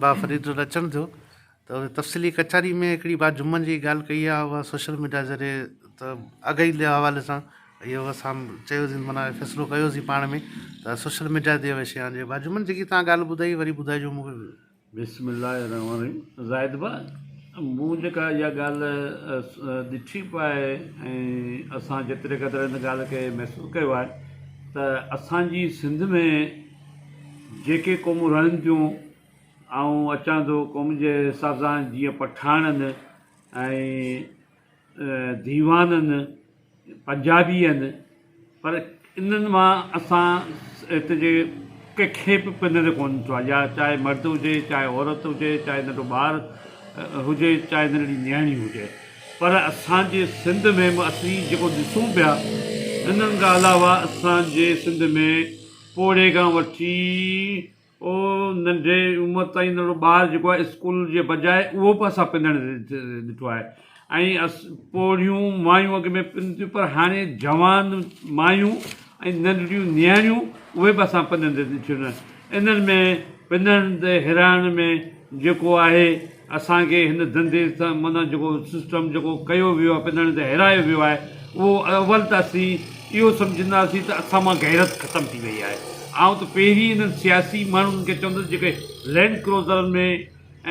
ڀاء فريد اچڻ ٿيو ته ان تفصيلي ڪچهري ۾ هڪڙي ڀاء جمن جي ڳالهه ڪئي آهي اها سوشل ميڊيا ذريعي ته آگاهي جي حوالي سان اهو اسان چيوسين معنيٰ فيصلو ڪيوسين پاڻ ۾ ته سوشل ميڊيا تي اها شيء آڻجي ڀاء جمن جيڪي توهان ڳالهه ٻڌائي وري ٻڌائجو مون کي. بسم الله الرحمٰن الرحيم زاهد ڀاء مون جيڪا اها ڳالهه ڏٺي به آهي ۽ اسان جيتري قدر ان ڳالهه کي محسوس ڪيو آهي ته اسان جي سنڌ ۾ جيڪي قومون رهن ٿيون آئون اچان ٿو قوم جي حساب سان جيئن پٺاڻن ۽ ديوانن پنجابي آهن پر انهن مان اسان هت جي ڪنهن کي به پنندي ڪونه ڏٺو آهي يا چاهي مرد هجي چاهي عورت هجي چاهي ننڍو ٻار هجي چاهي ننڍڙي نياڻي هجي پر اسان جي سنڌ ۾ به اسين جيڪو ڏسون پيا انهن کان علاوه اسان جي سنڌ ۾ پوڙهي کان وٺي او ننڍي عمر تائين ننڍڙو ٻار جيڪو آهي اسڪول جي بجاء اهو به اسان پنڻ ڏٺو آهي ۽ اس پوڙهيون مايون اڳ ۾ پن ٿيون پر هاڻي جوان مايون ۽ ننڍڙيون نياڻيون اهي به اسان پنندي ڏٺيون آهن انهن ۾ پنڻ تي هيرائڻ ۾ جيڪو آهي اسان کي هن ڌنڌي سان معنيٰ جيڪو سسٽم جيڪو ڪيو ويو آهي پنڻ تي هيرايو ويو آهي اهو اول ته اسين اهو سمجهنداسين ته اسان مان غيرت ختم ٿي وئي آهي. آئون ته پهرين انهن سياسي ماڻهن کي چوندس جيڪي لينڊ ڪروزرن ۾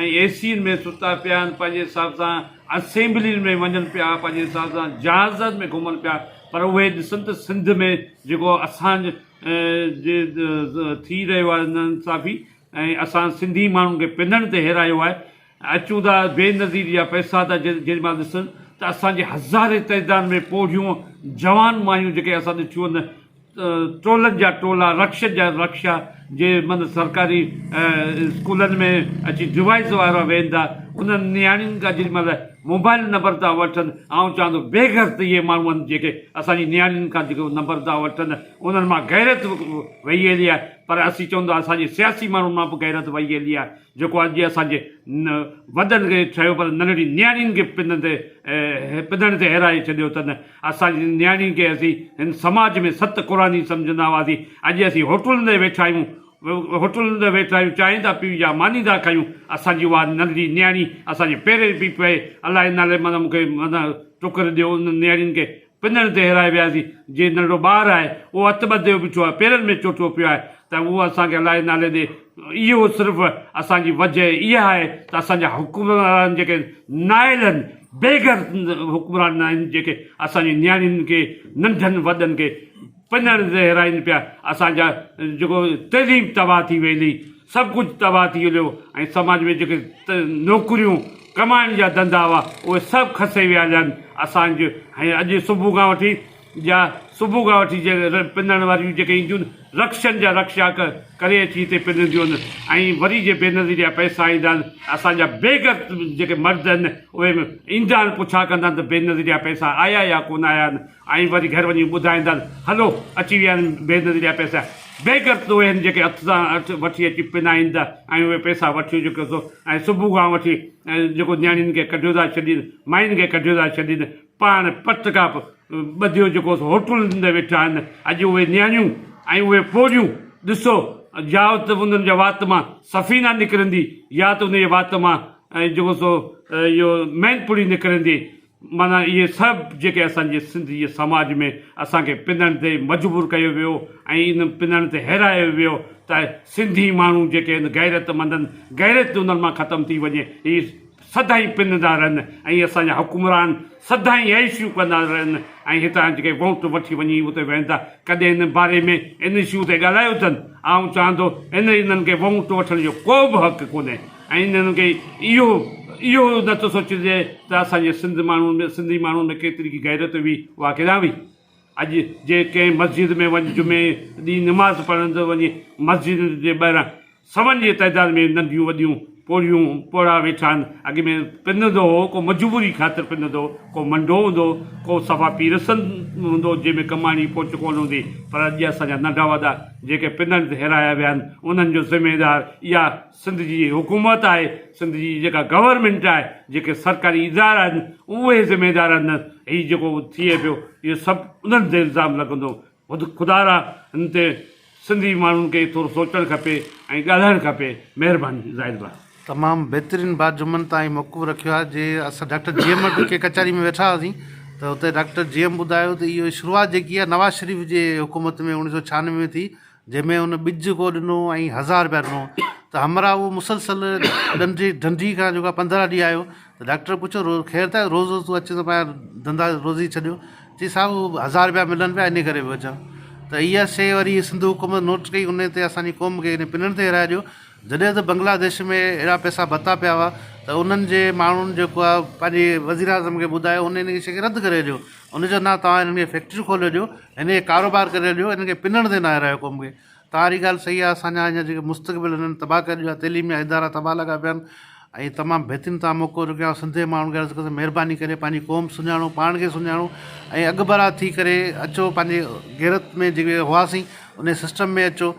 ۽ اي سين ۾ ستا پيا آهن پنهنجي حساب سان اسيمبلين ۾ وڃن پيا پنهنجي حساب سان جهازن ۾ گهمن پيا پر اهي ڏسن ته سنڌ ۾ جيڪو اسان جي ٿي رهيو آهي ناانصافي ۽ اسان سنڌي ماڻهن کي پنڻ تي هيرايو آهي اچون ٿا بي نظير جا پئسا ته جيڏي مهل ڏسن ته اسان جي هزارين تعداد ۾ پوڙهيون جوان مايون جيڪي اسان ڏٺيون آهن ٽولن جا ٽولا رڪشن جا رڪشا جي من سرڪاري اسڪولن ۾ اچي ڊوائيس وارا ويهن ٿا انهن نياڻين کان جيڏي مهل موبائل نمبر ٿا وٺن آئون چوان ٿو بي غيرت اهي ماڻهو آهن جيڪي اسان جي نياڻين کان جيڪو نمبر ٿا وٺن انهن مان غيرت وئي هلي آهي پر اسين چون ٿا اسان جي سياسي ماڻهن مان به غيرت وئي هلي آهي جيڪو اڄ اسان جي وڏن کي ٺهيو پر ننڍڙين نياڻين کي پنڻ تي هيرائي ڇڏيو اٿن. اسان جي نياڻين کي اسين هن سماج ۾ ست قرآني سمجهندا هئاسين اڄ اسين هوٽلن تي ويٺا آهيون هوٽلن تي ويٺا آهيون چانهه ٿا پيون يا ماني ٿا کايون اسان جي اها ننڍڙي نياڻي اسان جي پيرين پئي پئي الله جي نالي معنيٰ مون کي معنيٰ ٽڪر ڏيو انهن نياڻين کي پنڻ تي هيرائي وياسين، جي ننڍڙو ٻار آهي، اهو هٿ ٻڌيو بيٺو آهي، پيرن ۾ چوٽو پيو آهي ته اهو اسان کي الله جي نالي ڏي. اهو صرف اسان جي وجهه اها آهي ته اسان جا حڪمران جيڪي نااهل آهن، بيغيرت حڪمران آهن جيڪي اسان جي نياڻين کي، ننڍن وڏن کي پنڻ تي هيرائين پيا. اسان جا جيڪو تعليم تباهه ٿي ويندي. سڀ ڪجهه تباهه ٿي ويو ۽ سماج ۾ جيڪي نوڪريون ڪمائڻ جا ڌنڌا هئا اهي سڀ کسي ويا آهن اسان جو ۽ اڄ صبح کان وٺي يا صبح کان وٺي جي پنڻ واريون جيڪي اينديون آهن رڪشن جا رڪشا ڪري اچي هتي پننديون آهن ۽ وري جي بينظير جا پئسا ايندا آهن اسان جا بيغرت جيڪي مرد آهن اهي ايندا آهن پڇا ڪندا آهن ته بينظير جا پئسا آيا يا ڪونه آيا آهن ۽ وري گهر وڃي ٻڌائيندا آهن هلو اچي ويا آهن بينظير جا پئسا بيغرت اهي آهن جيڪي هٿ سان هٿ وٺي اچي پنائين ٿا ۽ اهي پئسا وٺي جيڪو سو ۽ صبح کان وٺي جيڪو نياڻين کي ڪڍيو ٿا ڇڏين ماين کي ڪڍيو ٿا ڇڏين پاڻ پٽڪا ٻڌيو جيڪو سو هوٽلن تي ويٺا آهن اڄ اهي نياڻيون ۽ اهي پوڙهيون ڏسو يا ته انهن جي وات مان سفينا نڪرندي يا ته انهن جي وات مان جيڪو سو اهو مين پڙي نڪرندي معنيٰ اهي سڀ جيڪي اسان جي سنڌ جي سماج ۾ اسان کي پنڻ تي مجبور ڪيو ويو ۽ ان پنڻ تي هيرايو ويو ته سنڌي ماڻهو جيڪي آهن غيرت مند آهن غيرت انهن مان ختم ٿي وڃي هي سدائين پنندا رهن ۽ اسان جا حڪمران سدائين عيشيون ڪندا رهن ۽ هتان جيڪي ووٽ وٺي وڃي اتي ويهن ٿا ڪڏهن ان باري ۾ ان اشو تي ڳالهايو اٿن آئون چاهان ٿو ان انهن کي ووٽ وٺڻ جو ڪو به حق ڪونهي. ۽ انهن کي اهو اهو نه ٿو سوچجي ته اسان جي سنڌ ماڻهن ۾ سنڌي ماڻهن ۾ ڪيتري ڪي غيرت هئي اها ڪيڏانهن وئي؟ اڄ جي ڪنهن مسجد ۾ وڃ جمعي ڏينهن نماز پڙهڻ ته وڃي مسجد جي ٻاهران سون جي تعداد ۾ ننڍيون وڏيون پوڙهيون پوڙها ويٺا آهن اڳ ۾ پنندو هو ڪو مجبوري خاطر پنندو هو ڪو منڊو هوندو هو ڪو صفا پيرسن هوندو هو جنهن ۾ ڪمائڻ جي پهچ ڪونه هوندي پر اڄ اسان جا ننڍا وڏا جيڪي پنڻ تي هيرايا ويا آهن انهن جو ذميدار اها سنڌ جي حڪومت آهي، سنڌ جي جيڪا گورنمينٽ آهي، جيڪي سرڪاري ادارا آهن، اهي ذميدار آهن، هي جيڪو ٿئي پيو اهو سڀ انهن تي الزام لڳندو، خود خدارا هن تي سنڌي ماڻهن کي ٿورو سوچڻ کپي ۽ ڳالهائڻ کپي، مهرباني زاهد ڀاء. تمام بهترين بات جمن تان هي موقف رکيو آهي جي اسان ڊاڪٽر جي ايم وٽ ڪنهن ڪچهري ۾ ويٺا هئاسين ته اتي ڊاڪٽر جي ايم ٻڌايو ته اهو شروعات جيڪي آهي نواز شريف جي حڪومت ۾ 1996 ۾ ٿي جنهن ۾ هن ٻج ڪو ڏنو ۽ هزار رپيا ڏنو ته همراهه اهو مسلسل ڏنڊي ڍنڍي کان جيڪو آهي 15 ڏينهن آيو ته ڊاڪٽر پڇيو روز خير ته آهي روز روز تون اچين ٿو پنهنجا ڌنڌا روزي ڇڏيو چي صاحب اهو هزار رپيا ملن پيا ان ڪري پيو اچان ته اها شيء وري سنڌ حڪومت نوٽ ڪئي ان تي اسانجي قوم کي ان پنڻ تي هيرائي ڏيو جڏهن ته بنگلاديش ۾ اهڙا پئسا ڀتا پيا هئا ته انهن جي ماڻهن جيڪو آهي پنهنجي وزيراعظم کي ٻڌايو ان ان شيء کي رد ڪري ڏيو ان چيو نه توهان هنن کي فيڪٽريون کولي ڏيو هن کي ڪاروبار ڪري ڏيو هنن کي پنڻ تي نه هيرايو قوم کي توهان واري ڳالهه صحيح آهي اسان جا اڃا جيڪي مستقبل هنن تباهه ڪري ڏيو آهي تعليمي ادارا تباهه لڳا پيا آهن ۽ تمام بهترين توهان موقعو رکيو آهي سنڌ جي ماڻهن کي عرض ڪندس مهرباني ڪري پنهنجي قوم سڃاڻو پاڻ کي سڃاڻو ۽ اڳڀرا ٿي ڪري اچو پنهنجي غيرت ۾ جيڪي هئاسين ان سسٽم ۾ اچو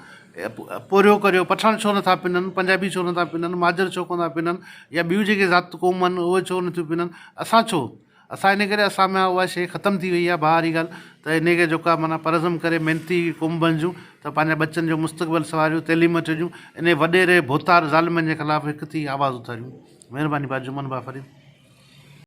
پورهيو ڪريو پٺاڻ ڇو نٿا پنن پنجابي ڇو نٿا پنن مهاجر ڇو ڪونه ٿا پنن يا ٻيون جيڪي ذات قوم آهن اهي ڇو نٿيون پنن اسان ڇو اسان ان ڪري اسان ۾ اها شيء ختم ٿي وئي آهي ڀاء واري ڳالهه ته ان کي جيڪو آهي معنيٰ پرعزم ڪري محنتي قوم بڻجون ته پنهنجا ٻچن جو مستقبل سنواريون تعليم ڇڏيون ان وڏيري ڀوتار ظالمن جي خلاف هڪ ٿي آواز اٿاريون مهرباني ڀاء جمن ڀاء فريد.